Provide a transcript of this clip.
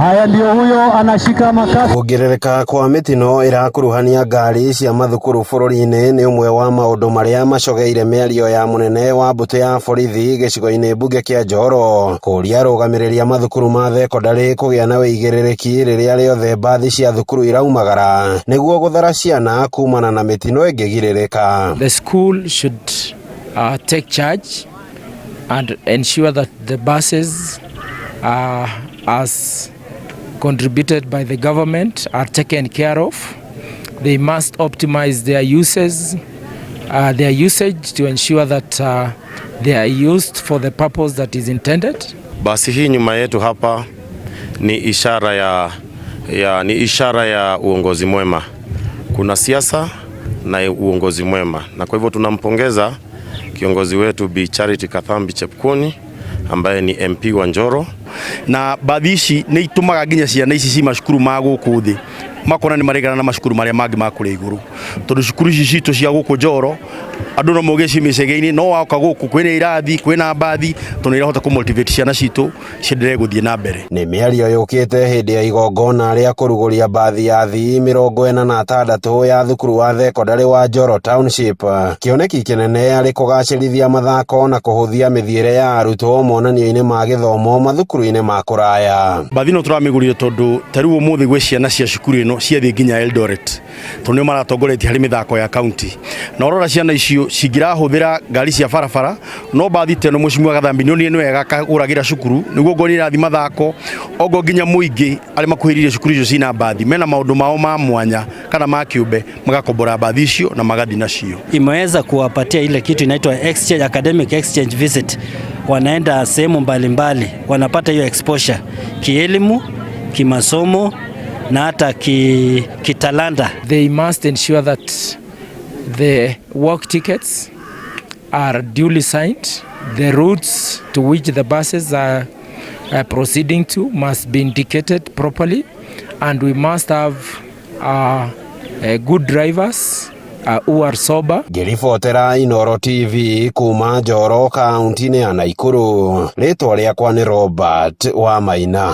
Haya, ndio huyo anashika makasi. Kuongerereka kwa mĩtino ĩrakuruhania ngari cia mathukuru bũrũri-inĩ nĩ ũmwe wa maũndũ marĩa macogeire mĩario ya mũnene wa mbũtũ ya borithi gĩcigo-inĩ mbunge kĩa Njoro kũũria arũgamĩrĩri a mathukuru ma thekondarĩ kũgĩa na wĩigĩrĩrĩki rĩrĩa rĩothe mbathi cia thukuru iraumagara nĩguo gũthara ciana kumana na mĩtino ĩngĩgirĩrĩka. The school should take charge and ensure that the buses, as contributed by the government, are taken care of. They must optimize their usage to ensure that they are used for the purpose that is intended. Basi hii nyuma yetu hapa ni ishara ya uongozi mwema. Kuna siasa na uongozi mwema, na kwa hivyo tunampongeza kiongozi wetu Bi Charity Kathambi Chepkwony ambaye ni MP wa Njoro. Na mbathi ici nĩ itũmaga nginya ciana ici ci macukuru ma gũkũ thĩ makona nĩ maregana na macukuru marĩa mangĩ ma kũrĩa igũrũ, tondũ cukuru ici citũ cia gũkũ Njoro andũ no moge ci mĩcege-inĩ, no woka gũkũ kwĩna irathi, kwĩna mbathi, tondũ nĩ irahota kũ motivate ciana citũ ciendelee gũthiĩ na mbere. Nĩ mĩario yũkĩte hĩndĩ ya igongona rĩa kũrugũria mbathi ya thii 46 ya thukuru wa thekondarĩ wa Njoro Township. Kĩoneki kĩnene arĩ kũgacĩrithia mathako na kũhũthia mĩthiĩre ya arutwo monanio-inĩ ma gĩthomo mathukuru-inĩ ma kũraya. Mbathi ĩno tũramĩgũrire tondũ ta rĩu ũmũthĩ gwĩ ciana cia cukuru ĩno ciathiĩ nginya Eldoret, tondũ nĩo maratongoretie harĩ mĩthako ya county, na ũrora ciana icio cingĩrahũthĩra ngari cia barabara, no mbathi ta ĩno Mheshimiwa Gathambi nĩ onire nĩ wega akagũragĩra cukuru nĩguo ngoni irathi mathako ongo nginya mũingĩ arĩa makuhĩrĩirie cukuru icio cina mbathi mena maũndũ mao ma mwanya kana ma kĩũmbe, magakombora mbathi icio na magathi nacio. Imeweza kuwapatia ile kitu inaitwa exchange, academic exchange visit. Wanaenda sehemu mbalimbali, wanapata hiyo exposure kielimu, kimasomo na hata kitalanta. They must ensure that the work tickets are duly signed. The routes to which the buses are proceeding to must be indicated properly, and we must have good drivers who are sober. Ngĩribotera Inooro TV kuma Njoro, kaunti-inĩ ya Naikuru, rĩtwa rĩakwa nĩ Robert Wamaina.